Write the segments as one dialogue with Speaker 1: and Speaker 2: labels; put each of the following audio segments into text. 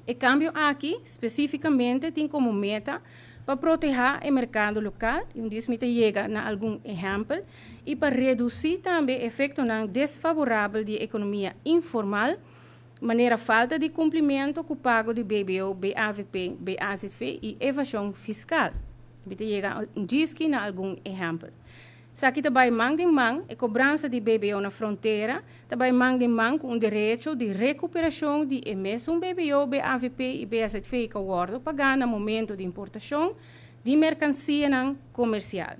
Speaker 1: E kambio aki spesífikamente tin komo meta pa protehá e merkado lokal, i un dis mi ta yega na algun ehèmpel, i pa redusí tambe efektonan desfaborabel di e ekonomia informal, manera falta di kumplimentu ku pago di BBO, BAVP, BAZV i evashon fiskal. Mi ta yega un djiski na algun ehèmpel. Esaki ta bai man den man, e kobransa di BBO na frontera ta bai man den man ku un derecho di rekuperashon di e mesun BBO, BAVP i BAZV ku a wòrdu pagá na momentu di importashon di merkansianan komersial.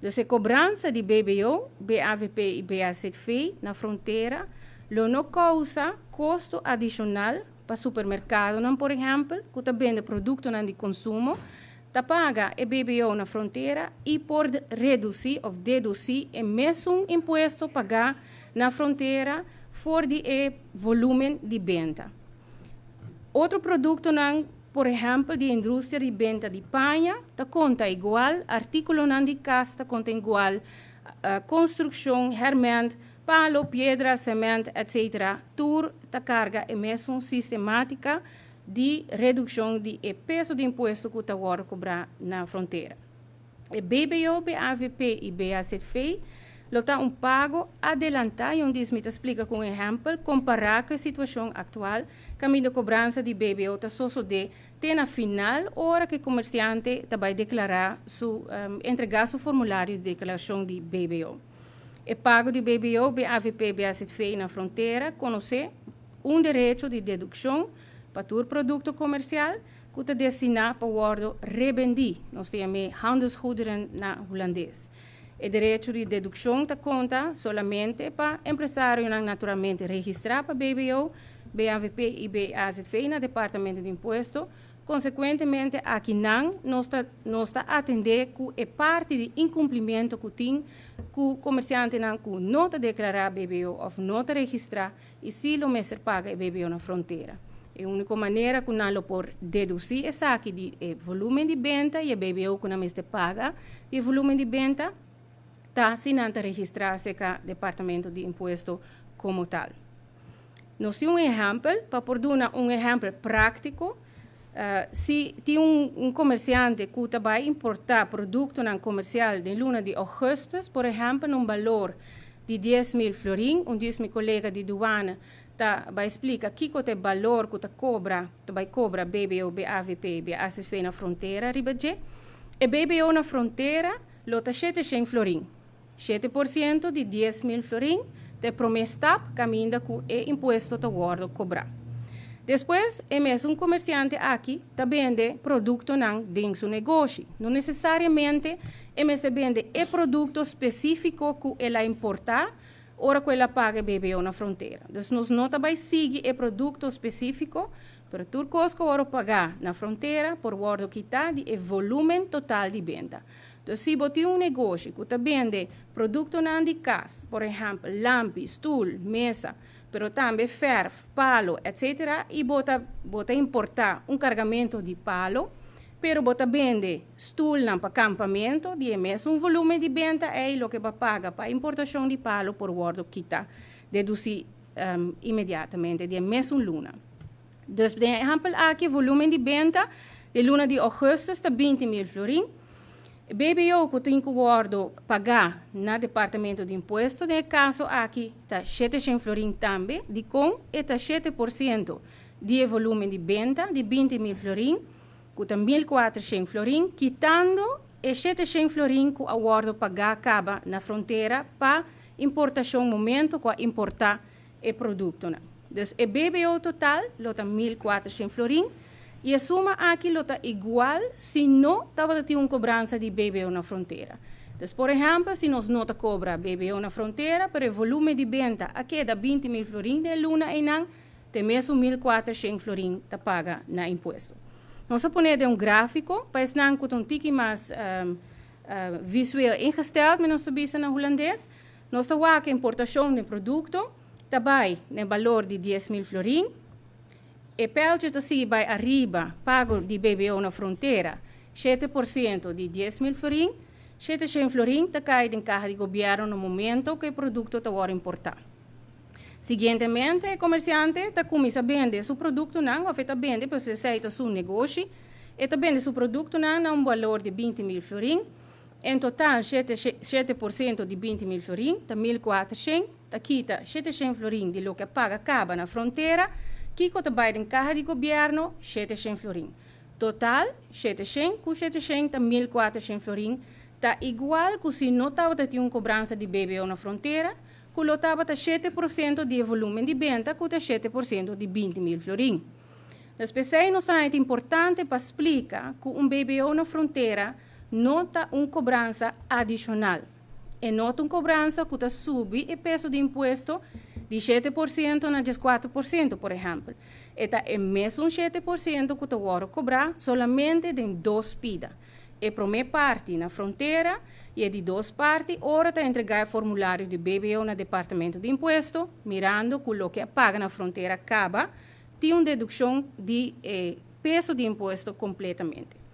Speaker 1: Dus e kobransa di BBO, BAVP i BAZV na frontera lo no kousa kosto adishonal pa supermerkadonan, por ehèmpel, ku ta bende produktonan di konsumo, ta paga e BBO na frontera i por redusí òf dedusí e mesun impuesto pagá na frontera for di e volúmen di benta. Otro produktonan, por ehèmpel di industria di benta di paña, ta konta igual, artíkulonan di kas ta konta igual, konstrukshon, hèrmènt, palo, piedra, semènt, etc. Tur ta karga e mesun sistemátika di redukshon di e peso di impuesto ku ta wòrdu kobrá na frontera. E BBO, BAVP i BAZV lo ta un pago adelantá i un dis mi ta splika ku un ehèmpel kompará ku e situashon aktual kaminda kobransa di BBO ta sosodé te na final ora ku e komersiante ta bai deklará su entregá su formulario di deklarashon di BBO. E pago di BBO, BAVP, BAZV na frontera konosé un derecho di dedukshon pa tur produkto komersial ku ta destiná pa wòrdu rebendí, nos ta yam'é handelsgoederen na hulandes. E derecho di dedukshon ta konta solamente pa empresarionan naturalmente registrá pa BBO, BAVP i BAZV na Departamento di Impuesto. Konsekuentemente akinan nos ta nos ta atendé ku e parti di inkumplimentu ku tin ku komersiantenan ku no ta deklará BBO òf no ta registrá i si lo mester paga e BBO na frontera. E úniko manera ku nan lo por dedusí esaki di e volúmen di benta i e BBO ku nan mester paga di e volúmen di benta ta si nan ta registrá serka Departamento di Impuesto komo tal. Nos tin un ehèmpel, pa por duna un ehèmpel práktiko, si tin un komersiante ku ta bai importá produktonan komersial den luna di ougùstùs, por ehèmpel, na un balor di 10,000 florin, un dies mi kolega di duana ta bai splika kiko ta e balor ku ta kobra, ta bai kobra BBO, BAVP, BACV na frontera riba dje. E BBO na frontera lo ta 700 florin. 7% di 10,000 florin ta e promé stap kaminda ku e impuesto ta wòrdu kobrá. Despues e mesun komersiante aki ta bende produktonan den su negoshi. No nesesariamente e mester bende e produkto spesífiko ku el a importá ora ku el a paga e BBO na frontera. Dus nos no ta bai sigui e produkto spesífiko, pero tur kos ku wòrdu pagá na frontera por wòrdu kitá di e volúmen total di benta. Dus si bo tin un negoshi ku ta bende produktonan di kas, por ehèmpel lampi, stul, mesa, pero tambe fèrf, palo, etsetera, i bo ta bo ta importá un kargamentu di palo, pero bo ta bende stulnan pa kampamentu di e mesun volúmen di benta ei, loke bo a paga pa importashon di palo por wòrdu kita, dedusí, inmediatamente di e mesun luna. Dus den e ehèmpel aki volúmen di benta di luna di ougùstùs ta 20,000 florin. E BBO ku tin ku wòrdu pagá na Departamento di Impuesto den e kaso aki ta 700 florin tambe. Dikon e ta 7% di e volúmen di benta di 20,000 florin, ku ta 1400 florin, kitando e 700 florin ku a wòrdu pagá kaba na frontera pa importashon momento ku a importá e produktonan. Dus e BBO total lo ta 1400 florin i e suma aki lo ta igual si no tabata tin un kobransa di BBO na frontera. Dus por ehèmpel si nos no ta kobra BBO na frontera pero e volumen di benta a keda 20,000 florin den e luna einan, te mesun 1400 florin ta paga na impuesto. Nos a pone den un gráfiko pa esnan ku ta un tiki mas visueel ingesteld, men nos ta bisa na hulandes. Nos ta wak importashon den produkto ta bai na e balor di 10,000 florin. E pèltje ta sigui bai ariba pago di BBO na frontera, 7% di 10,000 florin. 700 florin ta kai den kaha di gobièrnu na momento ku e produkto ta wòrdu importá. Siguientemente, e komersiante ta kuminsá bende su produktonan, òf ta bende, pues esei ta su negoshi, e ta bende su produktonan na un balor di 20 mil florin. En total, 7% di 20 mil florin, ta 1.400, ta kita 700 florin di loke a paga kaba na frontera, kiko ta bai den kaha di gobièrnu? 700 florin. Total, 700 ku 700 ta 1.400 florin, ta igual ku si no tabatin un kobransa di BBO na frontera, ku lo tabata 7% di volúmen di benta, ku ta 7% di 20 mil florin. Dus p'esei nos ta importante pa splika ku un BBO na frontera no ta un kobransa adishonal. E no ta un kobransa ku ta subi e peso di impuesto di 7% na 4%, por ehèmpel. E ta e mesun 7% ku ta wòrdu kobrá solamente den dos pida. E promé parti na frontera i e di dos parti ora ta entregá e formulario di BBO na Departamento di Impuesto, mirando ku loke a paga na frontera kaba, tin un dedukshon di peso di impuesto kompletamente.